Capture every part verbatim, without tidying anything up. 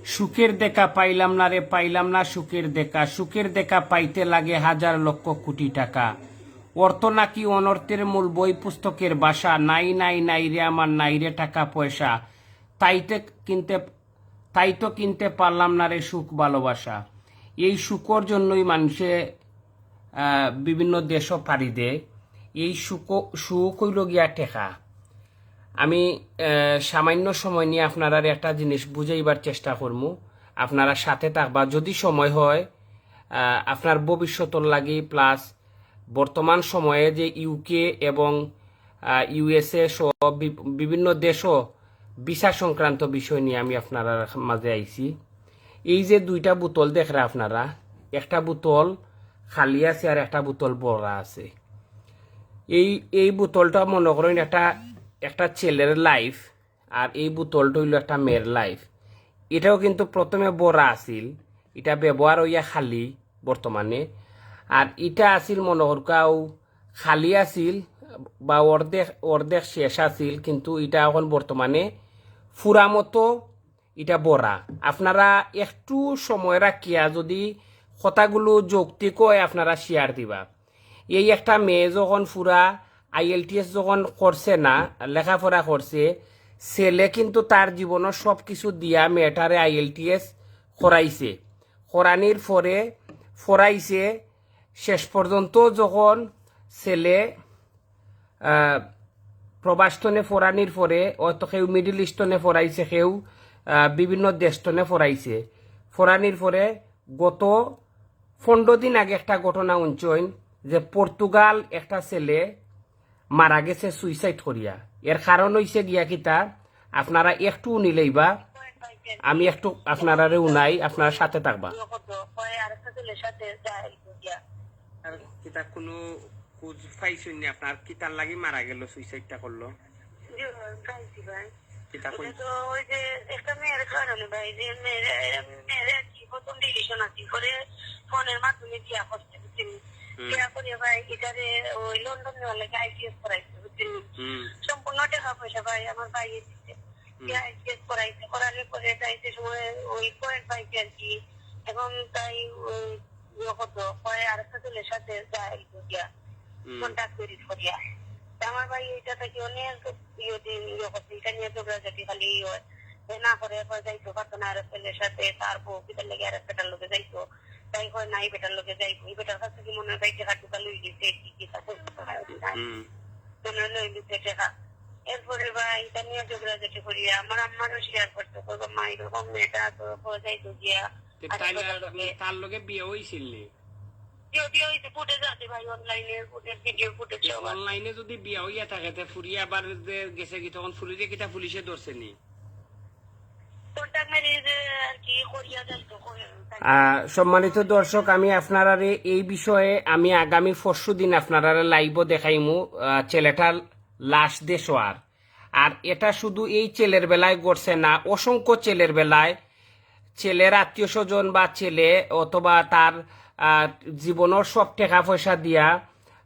সুখের দেখা পাইলাম না রে, পাইলাম না সুখের দেখা। সুখের দেখা পাইতে লাগে হাজার লক্ষ কোটি টাকা। অর্থ নাকি অনর্থের মূল, বই পুস্তকের ভাষা। নাই, নাই, নাই রে আমার, নাই রে টাকা পয়সা। তাইতে কিনতে, তাই তো কিনতে পারলাম না রে সুখ ভালোবাসা। এই সুখর জন্যই মানুষে, আহ, বিভিন্ন দেশও পাড়ি দেয়। এই সুখ, সুখ অইল গিয়া টেকা। আমি, আহ, সামান্য সময় নিয়া আপনারারে একটা জিনিস বুঝাইবার চেষ্টা করমু, আপনারা সাথে থাকবা। যদি সময় হয়, আহ, আপনার ভবিষ্যতর লাগি, plus বর্তমান সময়ে যে ইউকে এবং, আহ, ইউএসএ সহ বি-, বিভিন্ন দেশও ভিসা সংক্রান্ত বিষয় নিয়া আমি আপনারার মাঝে আইছি। এই যে দুইটা বোতল দেখরা আপনারা, একটা বোতল খালি আছে আর একটা বোতল ভরা আছে। এই, এই বোতলটা মনে করইন একটা, একটা ছেলের life, আর এই বোতলটা অইল একটা মেয়ের life। ইটাও কিন্তু প্রথমে ভরা আছিল, ইটা ব্যবহার অইয়া খালি বর্তমানে। আর ইটা আছিল মনে করউক্কা খালি আছিল বা অর্ধেক, অর্ধেক শেষ আছিল, কিন্তু ইটা এখন বর্তমানে ফুরা মতো ইটা ভরা। আপনারা একটু সময় রাখিয়া যদি কথাগুলো যৌক্তিক হয়, আপনারা share দিবা। এই একটা মেয়ে যখন ফুরা আইএলটিএস যখন করছে না, লেখাপড়া করছে, ছেলে কিন্তু তার জীবনর সব কিছু দিয়া মেয়েটারে আইএলটিএস করাইছে, করানির পরে পড়াইছে। শেষ পর্যন্ত যখন ছেলে, আহ, প্রবাস তনে পড়ানির পরে, অত কেউ মিডল ইস্ট তনে পড়াইছে, কেউ, আহ, বিভিন্ন দেশ তনে পড়াইছে, পড়ানির পরে গত পনেরো দিন আগে একটা ঘটনা হুনছইন যে পর্তুগাল একটা ছেলে মারা গেছে সুইসাইড করিয়া। এর কারণ অইছে গিয়া কিতা, আপনারা একটু নিলেইবা, আমি একটু আপনারারে উনাই, আপনারা সাথে থাকবা। আর কিতা কোনো খোঁজ পাইছইন নি আপনার কিতার লাগি মারা গেল, সুইসাইডটা করলো? জি ভাই, পাইছি ভাই। কিতা কই? এটা তো ওই যে একটা মেয়ের কারণে ভাই, যে মেয়ের, মেয়ের আর কি প্রথম রিলেশন আছে, পরে ফোনের মাধ্যমে বিয়া করছে, বুঝছেন? হুম। বিয়া করে ভাই, এটারে ওই লন্ডন নেওয়ার লাগে আইসিএস করাইছে, বুঝছেন? হুম। সম্পূর্ণ টাকা পয়সা ভাই আমার ভাইয়ে দিছে। হুম। বিয়া আইসিএস করাইছে, করানোর পরে যাইতে সময় ওই কয়েক ভাইকে আর কি, এখন তাই ওই ইয়ে করতো, কয় আরেকটা ছেলের সাথে যায় গিয়া, হুম। কন্ট্যাক্ট করি করিয়া। তা আমার ভাই এটা থেকে অনেক ইয়ে দিন ইয়ে করছে, এটা নিয়ে ঝগড়াঝাটি খালি ইয়ে হয়। এ না করে কয় যাইতো পারতো না আরেক ছেলের সাথে, তার বউ কিতার লাগে আরেক বেটার লগে যাইতো। তাই কয় না, এই বেটার লগে যাইবো, এই বেটার কাছ থেকে মনে হয় ভাই টাকা টুকা লই গেছে, কি কি তা করতে পারে না। হুম। মনে হয় লই গেছে টাকা। এরপরে ভাই এটা নিয়ে ঝগড়াঝাটি করিয়া আমার আম্মারও শেয়ার করতে, কইবো, "মা, এরকম মেয়েটা তো কয় যাইতো গিয়া।" তে আরে তাইলে বাবা, আর রে। তার লগে বিয়া অইছিল নি? বিয়া, বিয়া অইছে, ফুটেজ আছে ভাই, অনলাইনে ফুটেজ, ভিডিও ফুটেজ তে সব আছে। অনলাইনে যদি বিয়া অইয়া থাকে, তে ফুরিয়া আবার যে গেছে কি, তখন ফুরিরে কিতা পুলিশে ধরছে নি? কন্ট্যাক্ট মেরে যে আর কি করিয়া যাইতো, করে, তাই আহ, সম্মানিত দর্শক, আমি আপনারারে এই বিষয়ে আমি আগামী পরশু দিন আপনারারে লাইভও দেখাইমু, আহ, ছেলেটার লাশ দেশোয়ার। আর এটা শুধু এই ছেলের বেলায় ঘটছে না, অসংখ্য ছেলের বেলায়, ছেলের আত্মীয় স্বজন বা ছেলে অথবা তার, আহ, জীবনর সব টাকা পয়সা দিয়া,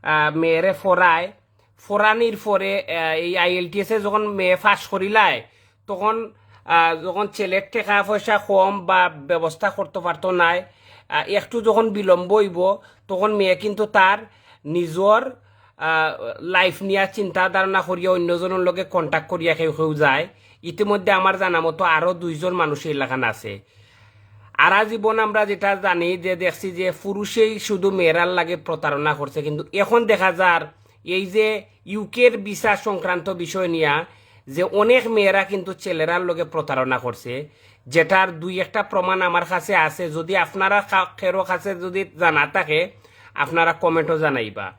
আহ, মেয়েরে ফরায়, ফরানির পরে, আহ, এই আইএলটিএস এ যখন মেয়ে পাস করিলায়, তখন, আহ, যখন ছেলের টাকা পয়সা কম বা ব্যবস্থা করতে পারতো নায়, আহ, একটু যখন বিলম্ব অইবো, তখন মেয়ে কিন্তু তার নিজর, আহ, লাইফ নিয়া চিন্তা ধারণা করিয়া অন্যজনর লগে কন্ট্যাক্ট করিয়া কেউ কেউ যায়। ইতিমধ্যে আমার জানা মতো আরো দুইজন মানুষ এই লাখান আছে। আরা জীবন আমরা যেটা জানি যে দেখছি যে পুরুষেই শুধু মেয়েরার লাগে প্রতারণা করছে, কিন্তু এখন দেখা যার এই যে ইউকের ভিসা সংক্রান্ত বিষয় নিয়া যে অনেক মেয়েরা কিন্তু ছেলেরার লগে প্রতারণা করছে, যেটার দুই একটা প্রমাণ আমার কাছে আছে। যদি আপনারা কা-, কেরো কাছে যদি জানা থাকে, আপনারা কমেন্টও জানাইবা।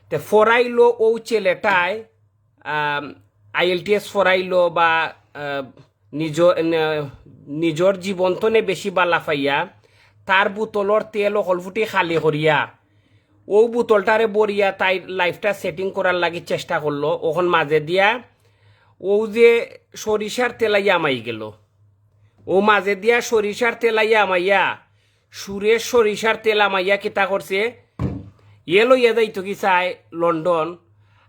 তে ফরাইলো ও ছেলেটায়, আম, আইএলটিএস ফরাইলো বা, আহ, নিজ-, ন-, নিজর জীবন তনে বেশি বালা পাইয়া তার বোতলর তেল অকলফুটি খালি করিয়া ও বোতলটারে ভরিয়া তাই লাইফটা সেটিং করার লাগি চেষ্টা করলো। অখন মাঝে দিয়া ও যে সরিষার তেল আইয়া আমাই গেল, ও মাঝে দিয়া সরিষার তেল আইয়া আমাইয়া, সুরেশ সরিষার তেল আমাইয়া কিতা করছে, এ লইয়া যাইতো কি চায় লন্ডন।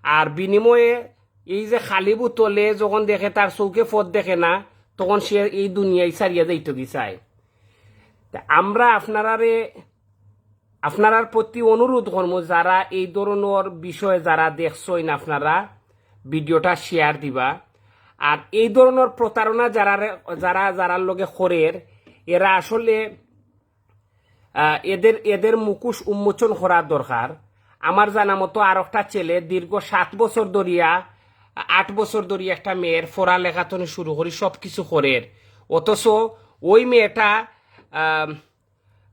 আর বিনিময়ে এই যে খালি বোতলে যখন দেখে তার চউখে পথ দেখে না, তখন সে এই দুনিয়ায় ছাড়িয়া যাইতো কি চায়। তে আমরা আপনারারে, আপনারার প্রতি অনুরোধ করমু, যারা এই ধরনর বিষয়ে যারা দেখছইন, আপনারা ভিডিওটা শেয়ার দিবা। আর এই ধরনর প্রতারণা যারা, যারা, যারার লগে করের, এরা আসলে আহ, এদের, এদের মুখোশ উন্মোচন করার দরকার। আমার জানা মতো আর একটা ছেলে দীর্ঘ সাত বছর ধরিয়া, আট বছর ধরিয়া একটা মেয়ের পড়ালেখা তনে শুরু করি সব কিছু করের, অথচ ওই মেয়েটা আহ,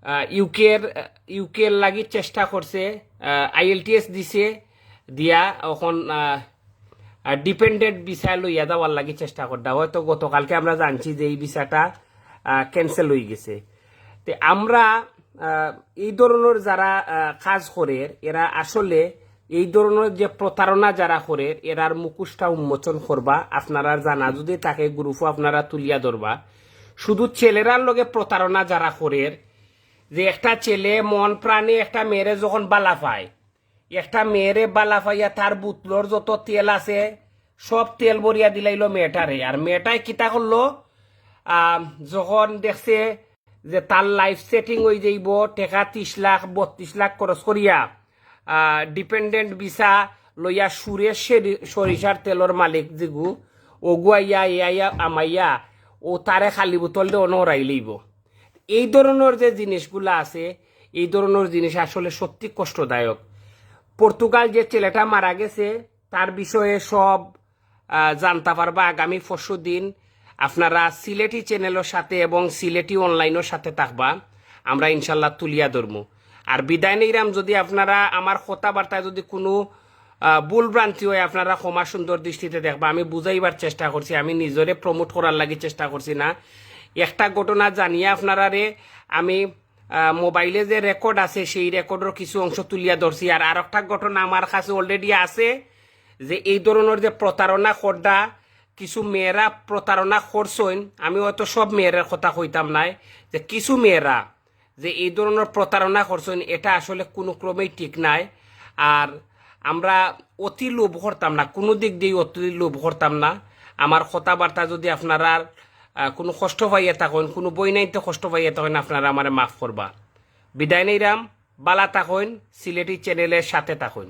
আহ, ইউকের, ইউকের লাগি চেষ্টা করছে, আইএলটিএস দিছে, দিয়া এখন ডিপেন্ডেন্ট ভিসা লইয়া যাওয়ার লাগি চেষ্টা করতা। হয়তো গতকালকে আমরা জানছি যে এই ভিসাটা ক্যান্সেল হয়ে গেছে। তে আমরা আহ, এই ধরনর যারা আহ, কাজ করের, এরা আসলে এই ধরনর যে প্রতারণা যারা করের, এরার মুখোশটা উন্মোচন করবা। আপনারার জানা যদি থাকে, গ্রুপও আপনারা তুলিয়া ধরবা। শুধু ছেলেরার লগে প্রতারণা যারা করের, যে একটা ছেলে মন প্রাণে একটা মেয়েরে যখন বালা পায়, একটা মেয়েরে বালা পাইয়া তার বুতলর যত তেল আছে, সব তেল ভরিয়া দিলাইলো মেয়েটারে। আর মেয়েটায় কিতা করলো, আহ, যখন দেখছে যে তার লাইফ সেটিং হয়ে যাইব, টেকা ত্রিশ লাখ, বত্রিশ লাখ খরচ করিয়া, আহ, ডিপেন্ডেন্ট ভিসা লইয়া সুরেশ সেরি-, সরিষার তেলর মালিক যেগু, ওগু আইয়া, এ আইয়া, আমাইয়া, ও তারে খালি বোতল দে অনো হরাই লইব। এই ধরনর যে জিনিসগুলা আছে, এই ধরনর জিনিস আসলে সত্যি কষ্টদায়ক। পর্তুগাল যে ছেলেটা মারা গেছে, তার বিষয়ে সব আহ, জানতা পারবা আগামী পরশু দিন। আপনারা সিলেটি চ্যানেলর সাথে এবং সিলেটি অনলাইনর সাথে থাকবা, আমরা ইনশাল্লাহ তুলিয়া ধরমু। আর বিদায় নেইরাম, যদি আপনারা আমার কথাবার্তায় যদি কোনো আহ, ভুল ভ্রান্তি হয়, আপনারা ক্ষমা সুন্দর দৃষ্টিতে দেখবা। আমি বুঝাইবার চেষ্টা করছি, আমি নিজরে প্রমোট করার লাগি চেষ্টা করছি না। একটা ঘটনা জানিয়া আপনারারে আমি আহ, মোবাইলে যে রেকর্ড আছে, সেই রেকর্ডর কিছু অংশ তুলিয়া ধরছি। আর আরেকটা ঘটনা আমার কাছে অলরেডি আছে, যে এই ধরনর যে প্রতারণা করদা, কিছু মেয়েরা প্রতারণা করছইন। আমি হয়তো সব মেয়েরার কথা কইতাম নায়, যে কিছু মেয়েরা যে এই ধরনর প্রতারণা করছইন, এটা আসলে কোনো ক্রমেই ঠিক নায়। আর আমরা অতি লোভ করতাম না, কোনো দিক দিয়েই অতি লোভ করতাম না। আমার কথাবার্তা যদি আপনারার আহ, কোনো কষ্ট পাইয়া থাকইন, কোনো বই নাইতে কষ্ট পাইয়া থাকইন, আপনারা আমারে মাফ করবা। বিদায় নেইরাম, বালা থাকইন, সিলেটি চ্যানেলের সাথে থাকইন।